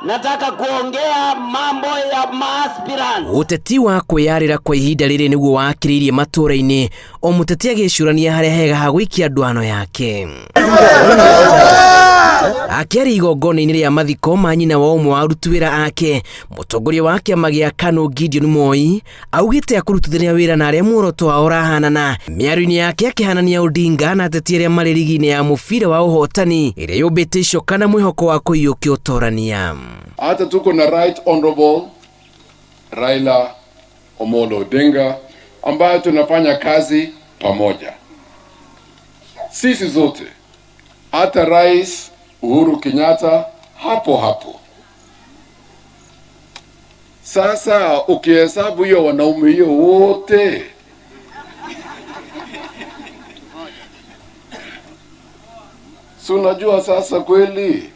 Nataka kuongea mambo ya maaspirant. Ũteti wa kwĩyarĩra kwa ihinda rĩrĩ nĩguo wakĩrĩirie matũũra-inĩ, o mũteti agĩcũrania harĩa hega ha gũikia ndwano yake. Akĩaria igongona-inĩ rĩa mathiko ma nyina wa ũmwe wa aruti wĩra ake, mũtongoria wa kĩama gĩa KANU Gideon Moi augĩte akũrutithania wĩra na arĩa muoroto wao ũrahanana. Mĩario-inĩ yake akĩhanania Odinga na ateti arĩa marĩ rigi-inĩ ya mũbira wa ũhotani ĩrĩa yũmbĩte icoka na mwĩhoko wa kũiyũkia ũtorania. Hata tuko na Right Honorable Raila Omolo Odinga ambaye tunafanya kazi pamoja sisi zote, hata Rais Uhuru Kenyatta hapo hapo. Sasa ukihesabu hiyo wanaume hiyo wote, si unajua sasa kweli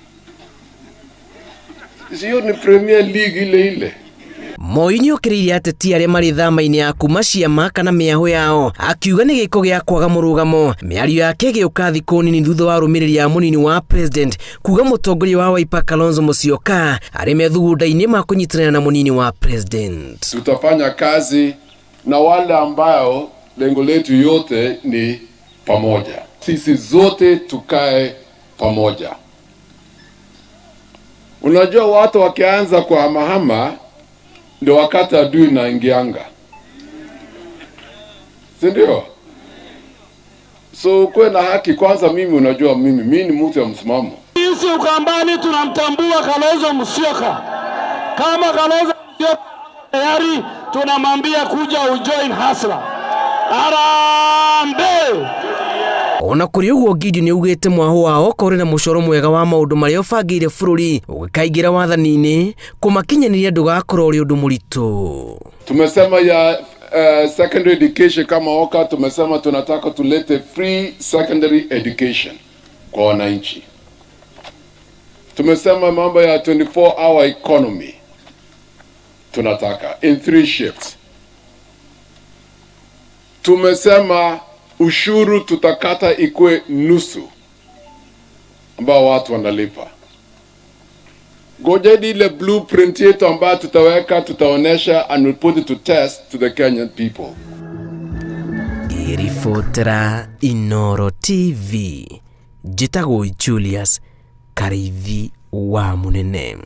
sio ni Premier League ile ile. Moi nĩokĩrĩire ateti arĩa marĩ thama-inĩ ya kuma ciama kana mĩahũ yao, akiuga nĩ gĩko gĩa kwaga mũrũgamo. Mĩario yake ĩgĩũka thikũ nini thutha wa arũmĩrĩri a mũnini wa president kuga mũtongoria wa Wiper Kalonzo Musyoka arĩ methugunda-inĩ ma kũnyitanĩra na mũnini wa president. Tutafanya kazi na wale ambao lengo letu yote ni pamoja. Sisi zote tukae pamoja. Unajua watu wakianza kuhamahama ndio wakati adui naingianga, si ndio? So kuwe na haki kwanza. Mimi unajua, mimi ni mtu ya msimamo. Sisi Ukambani tunamtambua Kalonzo Musyoka. Kama Kalonzo Musyoka tayari, tunamwambia kuja ujoin Hustler. Harambee! Ona kũrĩ ũguo, Gideon nĩaugĩte mwahũ wao ũrĩ na mũcoro mwega wa maũndũ marĩa ũbangĩire bũrũri ũgĩkaingĩra wathani-inĩ, kũmakinyanĩria ndũgakorwo ũrĩ ũndũ mũritũ. Tumesema ya secondary education kama OKA, tumesema tunataka tulete free secondary education kwa wananchi. Tumesema mambo ya 24 hour economy tunataka in three shifts. Tumesema ushuru tutakata ikue nusu ambao watu wanalipa. Ngojeni ile blueprint yetu ambayo tutaweka, tutaonesha and we'll put it to test to the Kenyan people. Ngĩribotera Inoro TV, njĩtagwo Julius Kariithi wa Mũnene.